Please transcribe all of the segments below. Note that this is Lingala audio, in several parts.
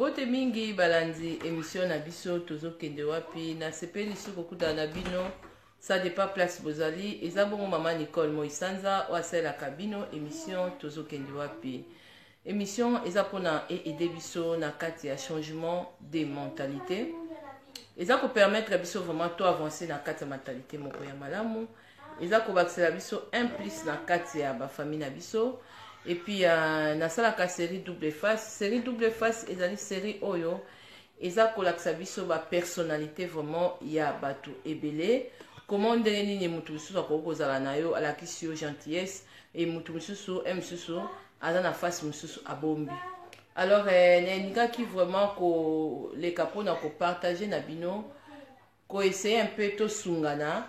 Mbote mingi balandi emission na biso tozokende wapi. Nasepeli lisusu kokutana na bino, ça dépend place bozali. Eza bongo mama Nicole Moisanza oyo asalelaka bino émission Tozokende wapi. Émission eza mpona eaider biso na kati ya changement de mentalité, eza kopermettre biso vraiment to avancer na kati ya mentalité moko ya malamu, eza kobakisela biso un plus na kati ya bafamille na biso. Et puis nasalaka série Double Face. Série Double Face ezali série oyo eza kolakisa biso bapersonnalité vraiment ya bato ebele, comment, ndenge nini motu mosusu akoki kozala na yo, alakisi yo gentillesse, e motu mosusu e mosusu aza na face mosusu abombi. Alors nalingaki vraiment koleka mpona kopartager na bino, koessayer un peu tosungana.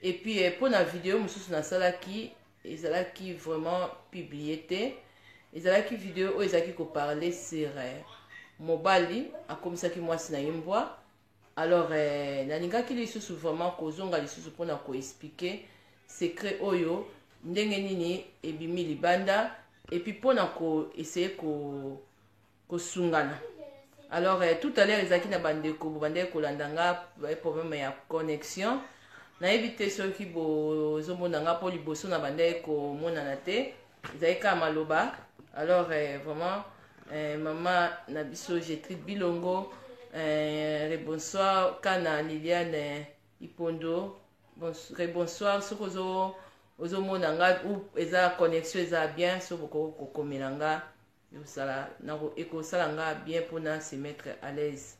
Et puis mpona video mosusu nasalaki, ezalaki vraiment publié te. Ezalaki video oyo ezalaki koparler sur mobali akomisaki mwasi na ye mbwa. Alors nalingaki lisusu vraiment kozonga lisusu mpona koexpliquer secret oyo, ndenge nini ebimi libanda, et puis mpona koessayer kosungana. Alors tout à l'heure ezalaki na bandeko bobandaki kolanda nga, problème ya connexion. Nayebi te soki bozomona nga, mpo liboso na bandaki komonana te, ezalaki kaka maloba. Alors vraiment mama na biso Gertrude Bilongo, rebonsoir. Kana Liliane Ipondo, rebonsoir. Soki ozomona nga ou eza connexion eza bien, so bokoki kokomela nga, ekosala nga bien mpona se mettre à l'aise.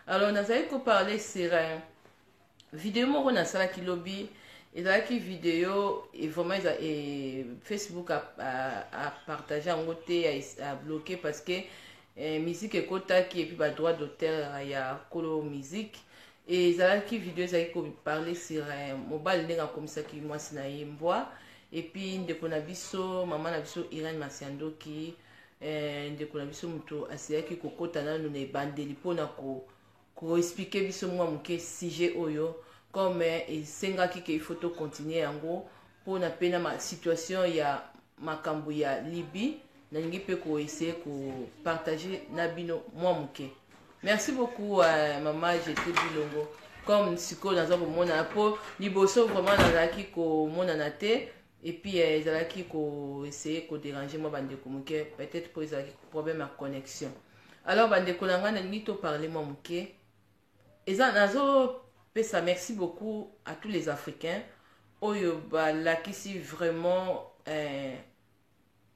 Alors nazali koparler sur video moko nasalaki lobi. Ezalaki video e vraiment eza e, Facebook apartager yango te, abloquer parce que musique ekotaki et puis badroit d'auteur ya kolo musique. Ezalaki video ezalaki koparler sur mobali, ndenge akomisaki mwasi na ye mbwa. Et puis ndeko na biso, mama na biso Irene Masiandoki, ndeko na biso moto aseyaki kokɔta nanu na ebandeli mpona koexpliquer biso mwa moke sujet oyo, comme esengaki ke il faut tocontinuer yango mpona mpe na situation ya makambo ya Libye. Nalingi mpe koessayer kopartager na bino mwa moke. Merci beaucoup mama Gertrude Bilongo. Comme sikoyo naza komonana, mpo liboso vraiment nazalaki komonana te, et puis ezalaki koessayer kodéranger mwa bandeko moke, peut-être mpo ezalaki problème ya connexion. Alors bandeko na ngai, nalingi toparler mwa moke. Eza nazopesa merci beaucoup à tous les Africains oyo balakisi vraiment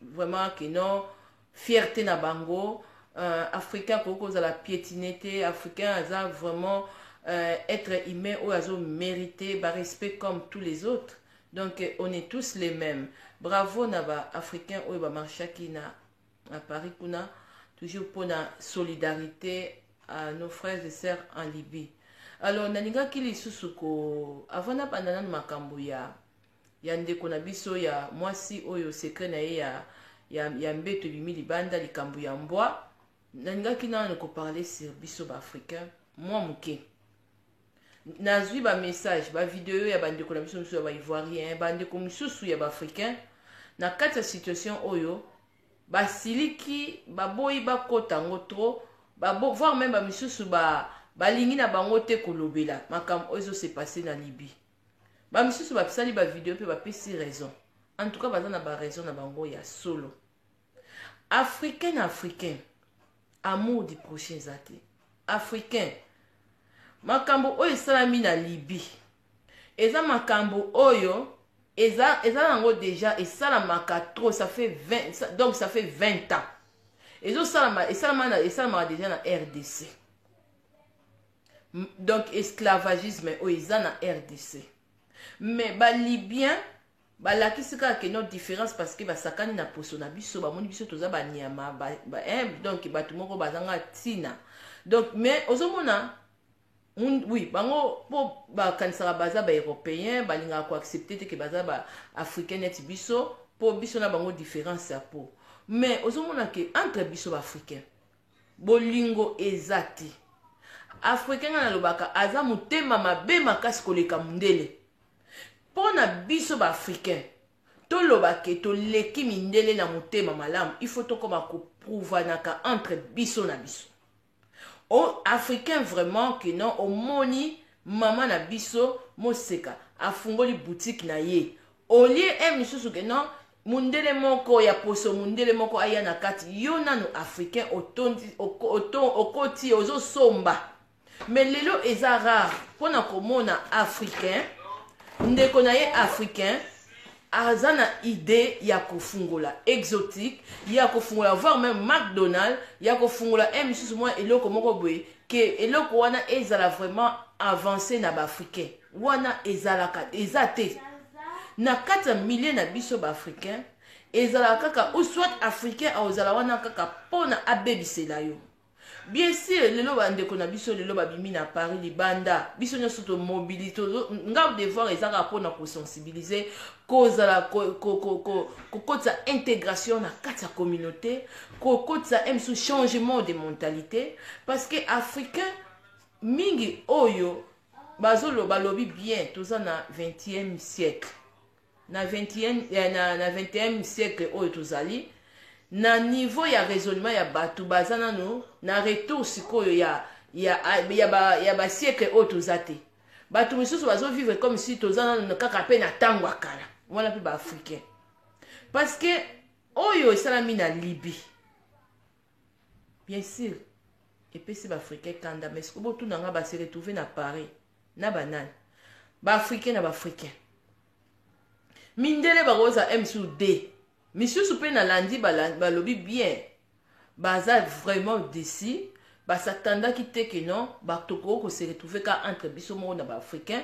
vraiment que non, fierté na bango. Africain akoki kozala piétiné te. Africain aza vraiment être humain oyo azomérite barespect comme tous les autres. Donc on est tous les mêmes. Bravo na baafricain oyo bamarchaki na Paris kuna, toujours mpona solidarité à nos frères et sœurs en Libye. Alors nalingaki lisusu ko, avant nabanda nanu makambo ya ndeko na biso ya mwasi oyo secret na ye ya mbeto ebimi libanda, likambo ya mbwa, nalingaki nanu koparler sur biso baafricain mwa moke. Nazwi bamessage, bavideo ya bandeko na biso mosusu ya baivoirien, bandeko mosusu ya baafricain na kati ya situation oyo basiliki, baboyi bakota yango trop, voire même bamisusu balingi na bango te kolobela makambo oyo ezose passer na Libye. Bamisusu basali bavideo mpe bapesi raison. En tout cas baza na baraison na bango ya solo. Africain na Africain, amour du prochain eza te. Africain, makambo oyo esalami na Libye eza makambo oyo eza yango déjà esalamaka trop. Ça fait 20, donc ça fait 20 ans ezosalama, esalamaka déjà na RDC. Donc esclavagisme oyo eza na RDC, mais balibyen balakisi kaka que non, différence, parce que basakani na poso na biso, bamoni biso toza banyama ba, donc bato moko bazanga ntina. Donc mais ozomona, oui, bango mpo bakanisaka baza baeuropéen, balingaka koaccepter te ke baza baafricain neti biso, mpo biso na bango différence ya po. Mais ozomona ke entre biso baafricain bolingo eza te. Africain, ngai nalobaka, aza motema mabe makasi koleka mondele. Mpo na biso baafricain toloba ke toleki mindele na motema malamu, il faut tokóma koprouvanaka entre biso na biso. O africain vraiment que non, omoni mama na biso Moseka afungoli boutique na ye, olie e misusu ke non, mundele moko ya poso, mundele moko aya na kati. Yo nanu africain otondi, okoti, ozosomba. Mais lelo eza rare mpona komona africain, ndeko na ye africain aza na idée ya kofungola exotique, ya kofungola voire même McDonald, ya kofungola e misusu mwa eloko moko boye, ke eloko wana ezala vraiment avancé na baafricain. Wana ezalaka eza te na kati ya milieu na biso baafricain. Ezalaka kaka ou soit africain aozala wana kaka mpona abebisela yo. Bien sûr, lelo bandeko na biso lelo babimi na Paris libanda, biso nyonso tomobiliser. Nga devoir eza kaka mpona kosensibiliser, kozala kokotisa intégration na kati ya communauté, kokotisa msu changement de mentalité, parce que africain mingi oyo bazoloba, balobi bien, toza na 20e siècle. Na 21, na 21e siècle oyo tozali, na niveau ya raisonnement ya bato baza nano na retour sikoyo ya basiècle oyo toza te. Bato misusu bazovivre comme si toza nano kaka mpe na ntango ya kala wana mpe baafricain, parce que oyo esalami na Libye, bien sûr epesi baafricain kanda. Mais sikoyo botuna nga, base retrouve na Paris na banani? Baafricain na baafricain. Mindele bakozala m sur d misusu mpe nalandi, balobi bien, baza vraiment déçus. Basatandaki te ke non, bato koki kose retrouve ka entre biso moko na baafricain.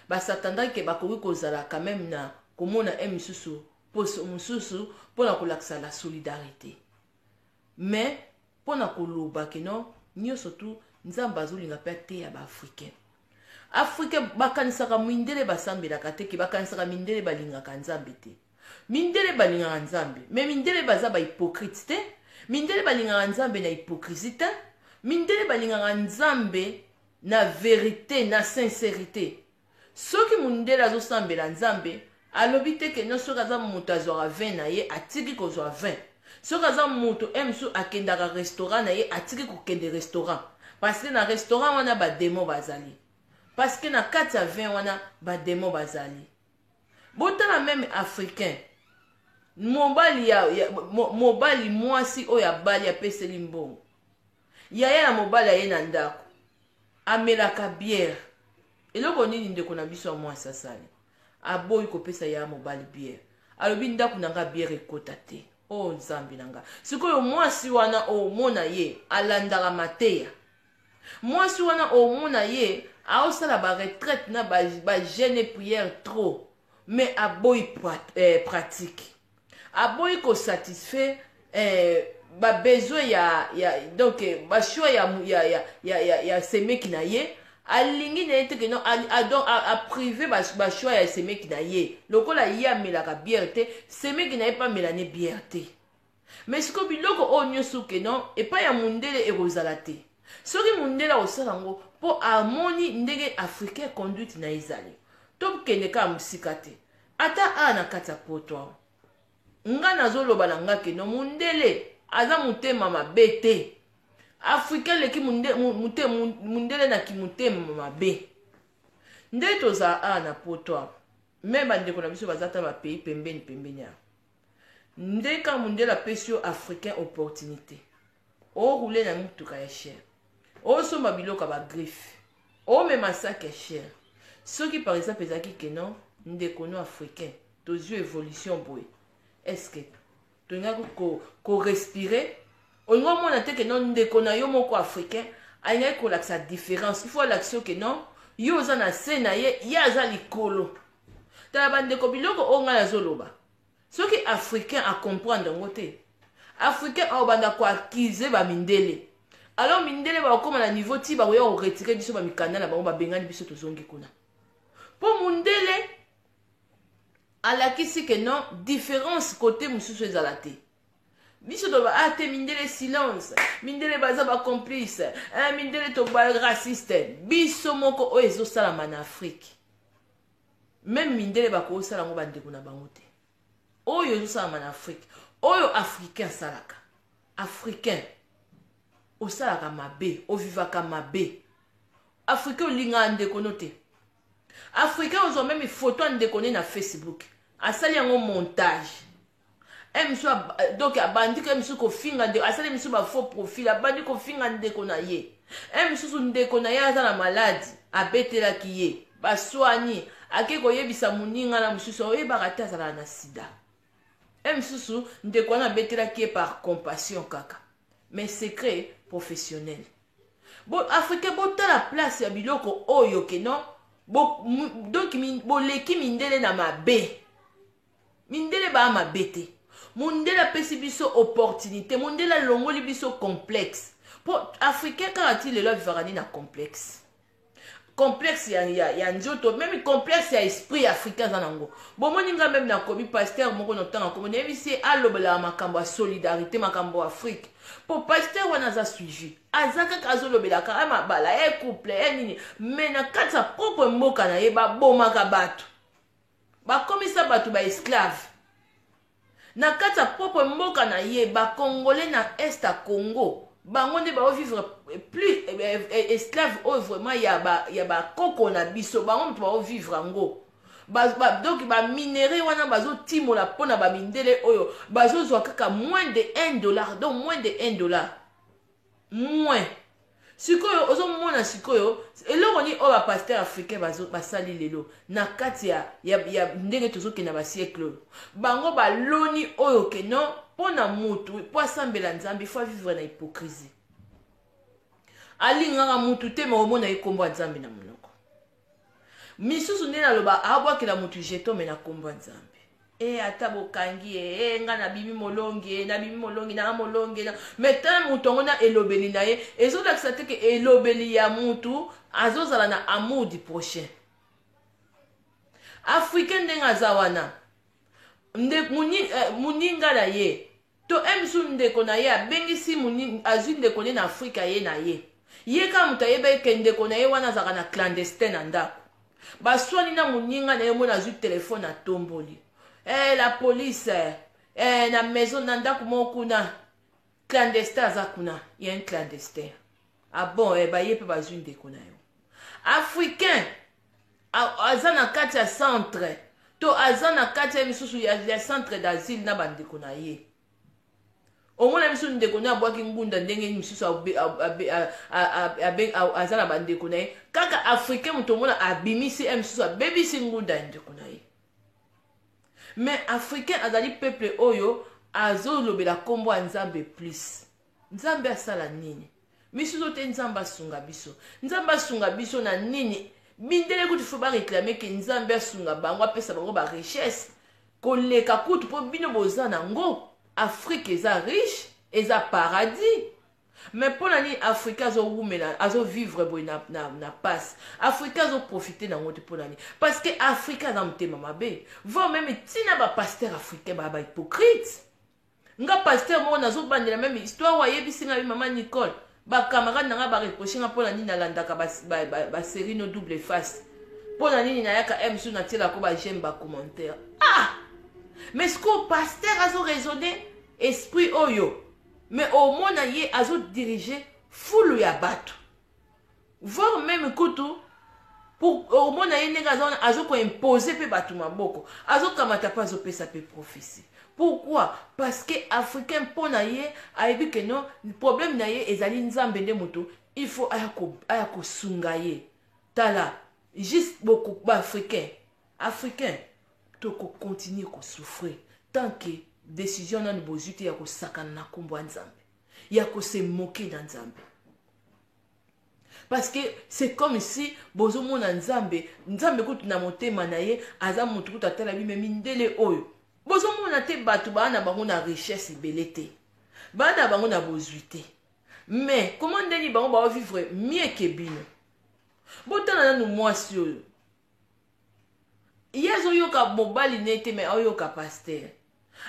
Basatandaki ke bakoki kozala quand même na komona e misusu poso mosusu mpona kolakisa la solidarité. Mais mpona koloba ke non, nyonso tu Nzambe azolinga mpe ateya baafricain. Africain bakanisaka mindele basambelaka te, ke bakanisaka mindele balingaka Nzambe te. Mindele balingaka Nzambe, mais mindele baza bahypocrite te. Mindele balingaka Nzambe na hypocrisie te. Mindele balingaka Nzambe na vérité, na sincérité. Soki mundele azosambela Nzambe, alobi te ke no, soki aza moto azwaka vin na ye, atiki kozwa vin. Soki aza moto e mosusu akendaka restaurant na ye, atiki kokende restaurant, parce que na restaurant wana badémon bazali, parce que na kati ya vin wana badémon bazali. Botala même africain, mobali ya mobali, mwasi oyo abali, apeseli mbongo yaya na mobali, aye na ndako, amelaka bière. Eloko nini ndeko na biso ya mwasi asali? Aboyi kopesa ya mobali bière. Alobi: "Ndako na nga, bière ekota te." O oh, Nzambe na nga! Sikoyo mwasi wana omona ye alandaka mateya, mwasi wana omona ye aosala baretraite na bajeûne, prière trop, mais aboyi pratique, aboyi kosatisfaire babesoin ya donc bachoix ya semeki na ye. Alingi na ye te ke non, donc aprive bachoix ya semeki na ye. Lokola ye amelaka bière te, semeki na ye mpe amela ne bière te. Mais sikoyo biloko oyo nyonso ke non, epai ya mundele ekozala te. Soki mundele akosala yango mpo amoni ndenge africain conduite na ezali. Tokende kaka mosika te, ata awa na kati ya poto awa. Nga nazoloba na nga ke no, mundele aza motema mabe te. Africain leki mundele na kimotema mabe. Nde tozala awa na poto awa, me bandeko na biso baza ta bapays pembeni pembeni awa. Nde kaka mundele apesi yo africain opportunité, oroule na mituka ya cher, osomba biloko ya bagriffe, omema sac ya cher. Soki par exemple ezalaki ke non, ndeko no africain, tozwi évolution boye, est ce que tolingaki korespire? Olingi omona te ke non, ndeko na yo moko africain alingaki kolakisa différence. Il faut alakisa yo ke non, yo oza na se na ye, ye aza likolo. Tala bandeko, biloko oyo ngai nazoloba, soki africain acomprendre yango te, africain aobanda koaccuser bamindele. Alors mindele bakokóma na niveau ti bakoya koretirer biso bamikanda na bango, babengani biso, tozongi kuna. Mpo mundele alakisi ke non, différence côté mosusu ezala te. Biso toloba: "Ah te, mindele silence, mindele baza bacomplice, mindele to baraciste." Biso moko oyo ezosalama na Afrique, même mindele bakosala yango bandeko na bango te. Oyo ezosalama na Afrique, oyo africain asalaka, africain. Osalaka mabe, ovivaka mabe. Africain, olingaka ndeko no te. Africain, ozwa meme photo ya ndeko ne na Facebook, asali yango montage. Misu donc abandi ka misu kofinga ndeko, asali misu bafaux profil, abandi kofinga ndeko na ye. Misusu, ndeko na ye aza na maladi, abetelaki ye, baswani, ake koyebisa moninga na mosusu, oyebaka te azalaka na sida. Misusu, ndeko wana abetelaki ye par compassion kaka, mais secret professionnel. Bo Africain, botala place ya biloko oyo ke non bo, donc boleki mindele na mabe. Mindele baa mabe te. Mondele apesi biso opportunité, mondele alongoli biso complexe, mpo Africain kaka ti lelo avivaka nini na complexe, complexe ya nzoto, même complexe ya esprit. Africain aza nango. Bomoni nga même nakomi pasteur moko na ntanga komo, nayebisi ye alobelaka makambo ya solidarité, makambo ya Afrique, mpo pasteur wana aza suivi, aza kaka azolobelaka ya mabala, ya couple, ya nini, mais na kati ya propre mboka na ye babomaka bato, bakomisa bato baesclave. Na kati ya propre mboka na ye, Bacongolais na Est ya Congo, bango nde baovivre plus esclave oyo vraiment ya bakoko na biso. Bango moto baovivre yango. Donc baminerais wana bazotimola mpona bamindele oyo bazozwa kaka moins de 1 dollar, donc moins de 1 dollar, moins. Sikoyo ozomona sikoyo eloko nini oyo bapasteur africain basali lelo na kati ya ndenge tozokende na basiècle oyo. Bango baloni oyo ke non, mpo na mutu mpo asambela Nzambe, faut vivre na hypocrisie. Alingaka mutu te, ma omona ye nkombo ya Nzambe na monoko. Misusu nde naloba, abwakela mutu jeton, mais na nkombo ya Nzambe. E ata bokangi ye, e nga nabimi molongi, e nabimi molongi, nanga molongi na. Mais tala motu yango na elobeli na ye, ezolakisa te ke elobeli ya mutu azozala na amour du prochain. Africain ndenge aza wana, nde muninga na ye to misu ndeko na ye abengisi, azwi ndeko ne na Afrika, ye na ye, ye kaka moto ayeba ke ndeko na ye wana azalaka na clandestin na ndako. Baswani na moninga na ye, mona azwi telefone, atomboli: "La police, na maison, na ndako moko kuna, clandestin aza kuna, ya un clandestin." Ah bon? Baye mpe bazwi ndeko na yo. Africain aza na kati ya centre to aza na kati ya misusu ya centre d'asile na bandeko na ye. Omona biso ndeko na abwaki ngunda, ndenge misusu aza na bandeko na ye kaka. Africain moto omona abimisi ye, misusu abebisi ngunda ya ndeko na ye. Mais Africain azali peuple oyo azolobela nkombo ya Nzambe plus. Nzambe asala nini? Misusu te. Nzambe asunga biso. Nzambe asunga biso na nini? Mindele kutu faut baréclamer ke Nzambe asunga bango, apesa bango barichesse koleka kutu mpo bino boza nango. Afrique eza riche, eza paradis, mais mpo na nini Afrika azowumela, azovivre boye na passe? Afrika azoprofite nango te. Mpo na nini? Parce que Afrika aza motema mabe, voire même ntina bapasteur africain baya bahypocrite. Nga pasteur moko nazobandela même histoire oyo ayebisi nga: "Mama Nicole, bacamarade na nga bareproche nga mpo na nini nalandaka basérie no double face, mpo na nini nayaka msu natielako baj'aime, bacommentaire." Ah, mais sikoyo pasteur azoraisonne esprit oyo, mais omona ye azodirige fulu ya bato, voire même kutu pour omona ye ndenge aza wana, azokoimpose mpe bato maboko, azokamata mpe azopesa mpe prophétie. Pourquoi? Parce que Africain, mpo na ye, ayebi ke non, problème na ye ezali Nzambe nde moto il faut aya kosunga ye. Tala juste baafricain, Africain tokocontinue kosouffrir tant que décision nanu bozwi te ya kosakana na nkombo ya Nzambe, ya kose moquer na Nzambe. Parce que c'est comme si bozomona Nzambe, Nzambe kutu na motema na ye aza motu kutu atala bime mindele oyo bozomona te. Bato baa na bango na richesse ebele te, baa na bango na bozwi te, mais comment, ndeni bango baovivre mieux ke bino? Botala nanu mwasi oyo, ye azoyoka mobali ne te, mais aoyoka pasteur.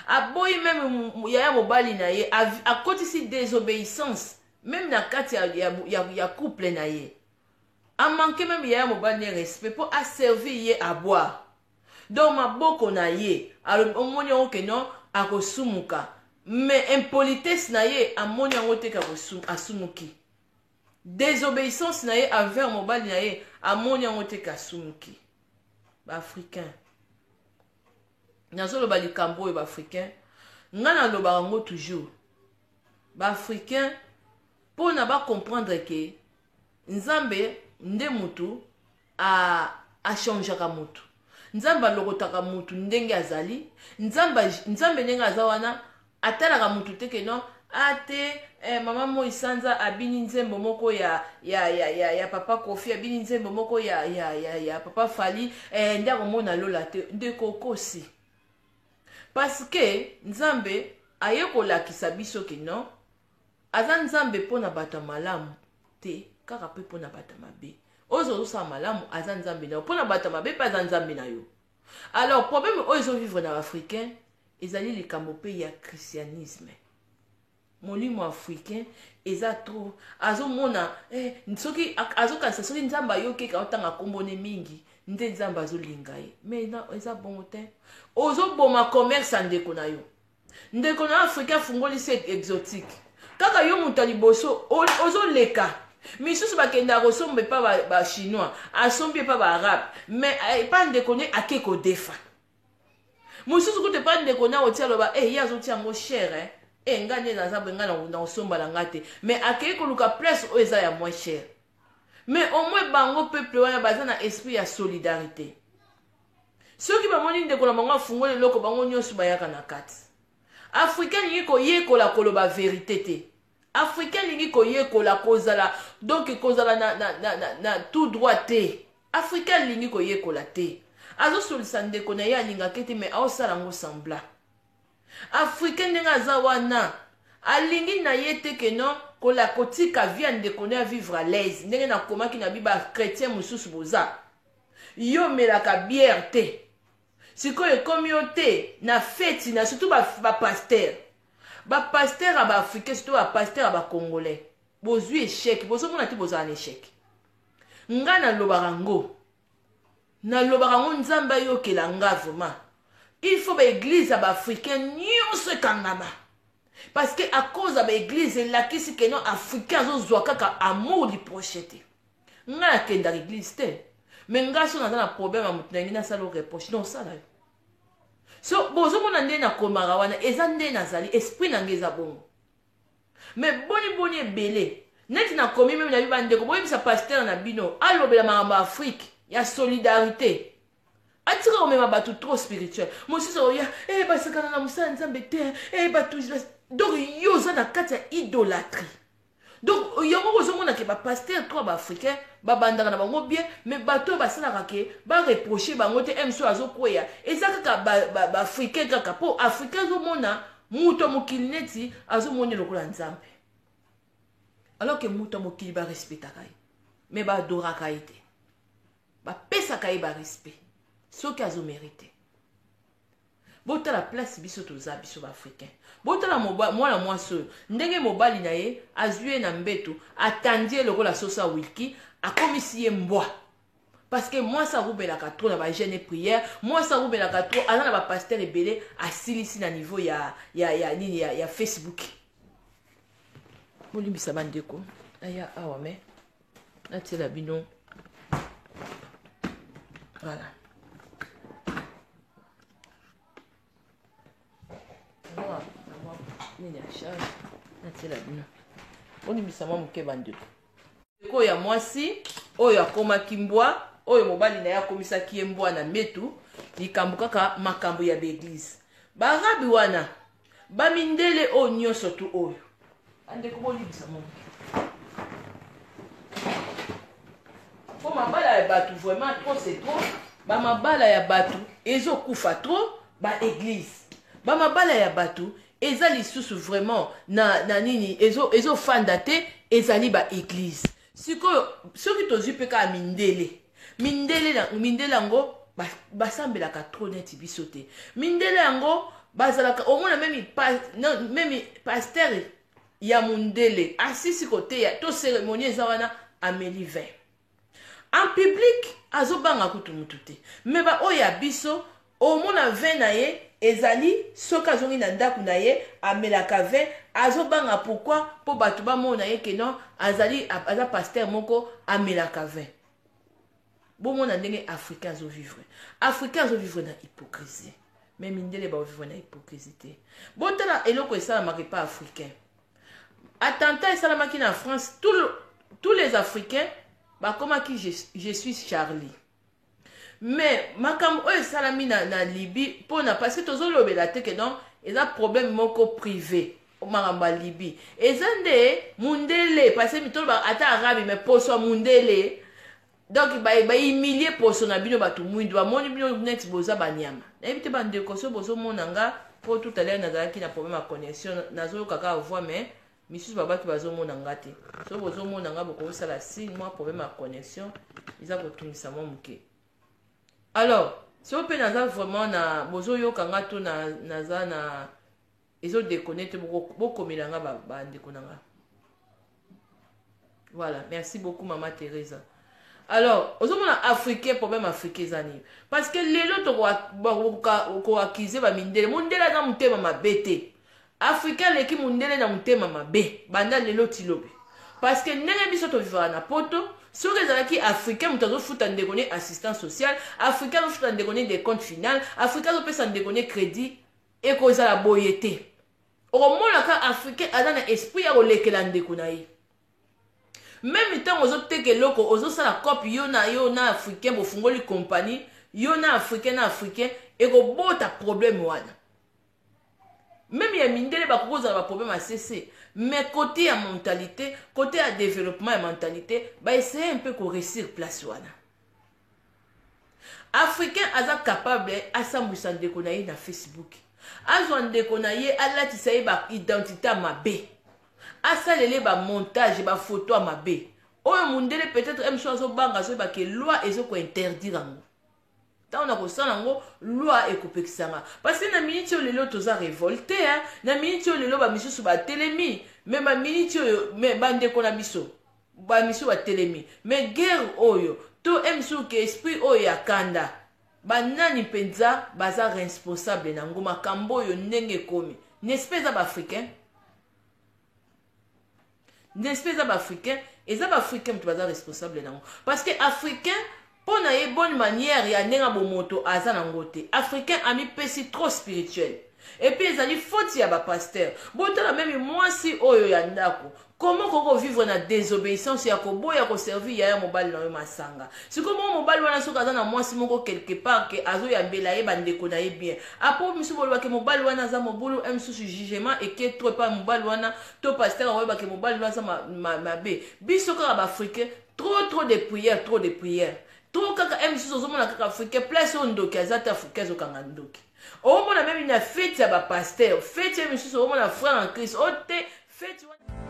Aboyi même yaya mobali na ye, akotisi désobéissance même na kati ya couple na ye. Amanke même yaya mobali ne respect mpo aservir ye à boire. Donc maboko na ye, omoni yango ke non, akosumuka. Mais impolitesse na ye amoni yango te kaka asumuki. Désobéissance na ye envers mobali na ye amoni yango te kasumuki. Baafricain, nazoloba likambo oyo, baafricain, ngai nalobaka yango toujours, baafricain, mpona bacomprendre ke Nzambe nde mutu achangeaka mutu. Nzambe alokotaka mutu ndenge azali. Nzambe, Nzambe ndenge aza wana, atalaka mutu te ke non, ate mama Moi Sanza abini nzembo moko ya papa Kofi, abini nzembo moko ya papa Fally, nde akomona lola te. Ndeko, okosi, parce que Nzambe aye kolakisa biso ke non, aza Nzambe mpo na bato ya malamu te kaka, mpe mpo na bato ya mabe. Oyo ozosala malamu, aza Nzambe na yo. Mpo na bato ya mabe mpe, aza Nzambe na yo. Alors problème oyo ezovivre na baafricain ezali likambo mpe ya christianisme. Molimo africain eza trop, azomona soki azokanisa soki Nzambe ayoki aotanga nkombone mingi nde Nzambe azolinga ye. Mais eza bongo te. Ozoboma commerce ya ndeko na yo. Ndeko na africain afungolisi exotique, kaka yo moto ya liboso ozoleka. Misusu bakendaka kosomba epa bachinois, asombi epa baarabe, mais epa ndeko ne ake kodefa. Mosusu kutu epa ndeko na otia, aloba ye azotia yango cher, eh? Nga nde naza boye, nga na kosomba na nga te, mais akei koluka place oyo eza ya moins cher. Mais au moins bango peuple wana baza na esprit ya solidarité. Soki bamoni ndeko na bango afungoli eloko, bango nyonso bayaka na kati. Africain alingi koyekola koloba vérité te. Africain alingi koyekola kozala, donc kozala na tout droit te. Africain alingi koyekola te. Azosolisa ndeko na ye alingaka te, mais aosala yango semblant. Africain ndenge aza wana, alingi na ye te ke non, kola kotika vie ya ndeko na ya vivre à l'aise. Ndenge nakomaki na bi bachrétien mosusu boza, yo omelaka bière te, sikoyo ekomi yo te na feti na surtout bapasteur, bapasteur ya baafricain, surtout bapasteur ya bacongolais, bozwi échec. Bozomona te, bozala na échec. Ngai nalobaka ngo, nalobaka ngo, Nzambe ayokela nga vraiment. Il faut baéglise ya baafricain nyonso ekangama, parce que à cause ya baéglise elakisi ke non, africain azozwa kaka amour du prochain te. Ngai nakendaka église te, mais ngai so naza na problème ya motu nangi, nasala reproche, non, osala yo. So bozomona nde nakomaka wana, eza nde nazali, esprit na ngai eza bongo. Mais boni boni ebele neti nakomi même na bi, bandeko, boyebisa pasteur na bino alobela makambo ya Afrique ya solidarité, atika komema bato trop spirituel. Mosusu oya basakana na mosala Nzambe te, bato. Donc yo oza na kati ya idolâtrie. Donc yango kozomona ke bapasteur trop baafricain babandaka na bango bien, mais bato oyo basalaka ke bareproche bango te, mso azokweya, eza kaka baafricain kaka, mpo africain azomona moto ya mokili neti azomoni lokola Nzambe, alors ke moto ya mokili barespectaka ye, mais baadoraka ye te. Bapesaka ye barespect soki azomérite. Botala place biso toza, biso baafricain. Botala mwana mwasi oyo, ndenge mobali na ye azwi ye na mbeto, atandi ye lokola soso ya wilki, akomisi ye mbwa, parce que mwasi arubelaka trop na bajeûne prière, mwasi arubelaka trop, aza na bapasteur ebele, asilisi na niveau ya nini, ya Facebook. Bolimbisa bandeko, aya awa me natiela bino. Voilà, nini ya charge, natiela bino. Bolimbisa mwa moke, bandeko. Ndeko ya mwasi oyo akomaki mbwa, oyo mobali na ye akomisaki ye mbwa na mbetu, likambo kaka makambo ya baéglise, baarabi wana, bamindele oyo nyonso tu oyo. Bandeko, bolibisa mwa moke, mpo mabala ya bato vraiment trop c'est trop. Bamabala ya bato ezokufa trop, baéglise, bamabala ya bato eza lisusu vraiment na nini, ezofanda ezo te, ezali baéglise. Sikoyo soki tozwi mpe kaka mindele, mindele, mindele yango basambelaka trop neti biso te. Mindele yango bazalaka, omona même pasteur ya mondele asisi koteya to cérémonie eza wana, ameli vin en public, azobanga kutu mutu te. Mais baoyo ya biso Omona vin na ye ezali soki azongi na ndako na ye amelaka vin, azobanga pourquoi? Mpo bato bamona ye ke non, azali aza pasteur moko amelaka vin. Bomona ndenge africain azovivre. Africain azovivre na hypocrisie, mais mindele baovivre na hypocrisie te. Botala eloko esalamaka epa africain. Attentat esalamaki na France, tous les africains bakomaki je suis Charlie. Mais makambo oyo esalami na Libye, mpona parce que tozolobela te ke non, eza problème moko privé. Makambo ya Libye eza nde mundele, parce que toloba ata arabe, mais poso ya mundele. Donc bahumilie poso na bino bato mwindu, bamoni bino neti boza banyama. Nayebi te bandeko so bozomona nga, mpo tout à l'heure nazalaki na problème ya connexion, nazoyoka kaka voix, mais misusu babaki bazomona nga te. So bozomona nga, bokosala signe. Mwa problème ya connexion eza kotungisa mwa moke. Alors so mpe naza vraiment na bozoyoka nga to naza na ezodekone te, bokomela nga bandeko na nga. Voilà, merci beaucoup mama Teresa. Alors ozomona africain, problème africain eza nini? Parce que lelo tokoaccuser bamindele, mondele aza motema mabe te. Africain aleki mondele na motema mabe banda lelo tilobi, parce que ndenge biso tovivaka na poto, soki ezalaki africain moto azofuta ndeko ne assistance sociale, africain azofuta ndeko ne décompte final, africain azopesa ndeko ne crédit, ekozala boye te. Okomonaka africain aza na esprit ya kolekela ndeko na ye. Même ntango ozoteka eloko, ozosala cope, yo na yo na africain bofungoli compagnie, yo na africain na africain, ekobota problème wana. Même ya mindele bakoki kozala baproblème ya cc, mais côté ya mentalité, côté ya développement ya mentalité, baessaye mpe koréussir place wana. Africain aza capable asambwisa ndeko na ye na Facebook, azwa ndeko na ye, alatisa ye baidentité ya mabe, asalele bamontage, bafoto ya mabe oyo mundele peut-être mosu azobanga, azoyebake loi ezokointerdire yango. Ntango na kosala yango, loi ekopekisanga, parce que na miniti oyo lelo toza révolte. Na miniti oyo lelo bamisusu batelemi, mais baminiti oyo, mais bandeko na biso bamisusu batelemi, mais guerre oyo to mosusu ke esprit oyo ya kanda, banani mpenza baza responsable nango? Makambo oyo ndenge ekomi, n'est-ce pas eza baafricain? N'est-ce pas eza baafricain? Eza baafricain moto baza responsable nango, parce que africain mpo na ye bonne manière ya ndenge ya bomoto aza nango te. Africain amipesi trop spirituel, et puis ezali faute ya bapasteur. Botala même mwasi oyo ya ndako, comment okoki kovivre na désobéissance ya koboya koservir yaya mobali na yo masanga? Sikoyo moko mobali wana soki aza na mwasi moko quelque part ke azoyambela ye bandeko na ye bien, apo misusu bolobake mobali wana aza mobulu, misusu jugement eke trop epai mobali wana to pasteur akoyebake mobali wana aza mabe. Biso kaka baafricain, trop trop de prière, trop de prière, trop kaka. Misusu ozomona kaka africain, place oyo ndoki aza te, africain azokanga ndoki. Omona même na fête ya bapasteur, fête ya misusu, omona frère en Christ o te fête wana.